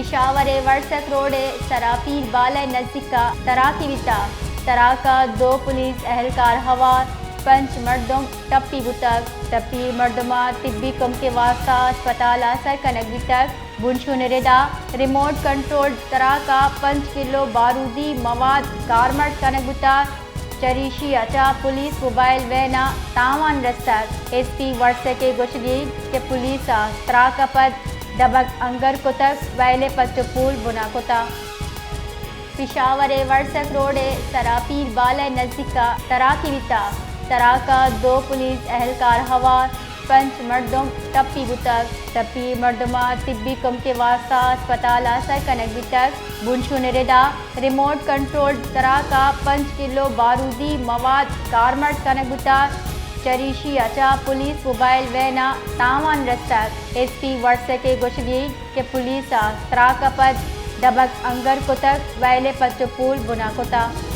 پشاور ءِ ورسک روڈ ءِ سرا پیر بالہ ءِ نزیک ءَ تراکے بیتگ۔ تراک ءَ دو پولیس اہلکار ہوار، پنچ مردم ٹپی بوتگ۔ ٹپی مردماں طبی کمک ءِ واستہ ہسپتال ءَ سر کنگ بیتگ۔ بنشون ءِ ردا ریموٹ کنٹرول تراک ءَ پنچ کلو بارودی مواد کارمرز کنگ بوتگ۔ چریشی ءَ چہ پولیس موبائل وین ءَ تاوان رستگ۔ ایس پی ورسک ءِ گوشگ انت کہ پولیس ءَ تراک ءَ پد دمگ انگر کتگ، ویل ءِ پچ ءُ پول بنا کتگ۔ پشاور ءِ ورسک روڈ ءِ سرا پیر بالہ ءِ نزیک ءَ تراکے بیتگ۔ تراک ءَ دو پولیس اہلکار ہوار، پنچ مردم ٹپی بوتگ۔ ٹپی مردماں طبی کمک ءِ واستہ ہسپتال ءَ سر کنگ بیتگ۔ بنشون ءِ ردا ریموٹ کنٹرول تراک ءَ پنچ کلو بارودی مواد کارمرز کنگ بوتگ۔ چریشی ءَ چہ پولیس موبائل وین ءَ تاوان رستگ۔ ایس پی ورسک ءِ گوشگ انت کہ پولیس ءَ تراک ءَ پد دمگ انگر کتگ، ویل ءِ پچ ءُ پول بنا کتگ۔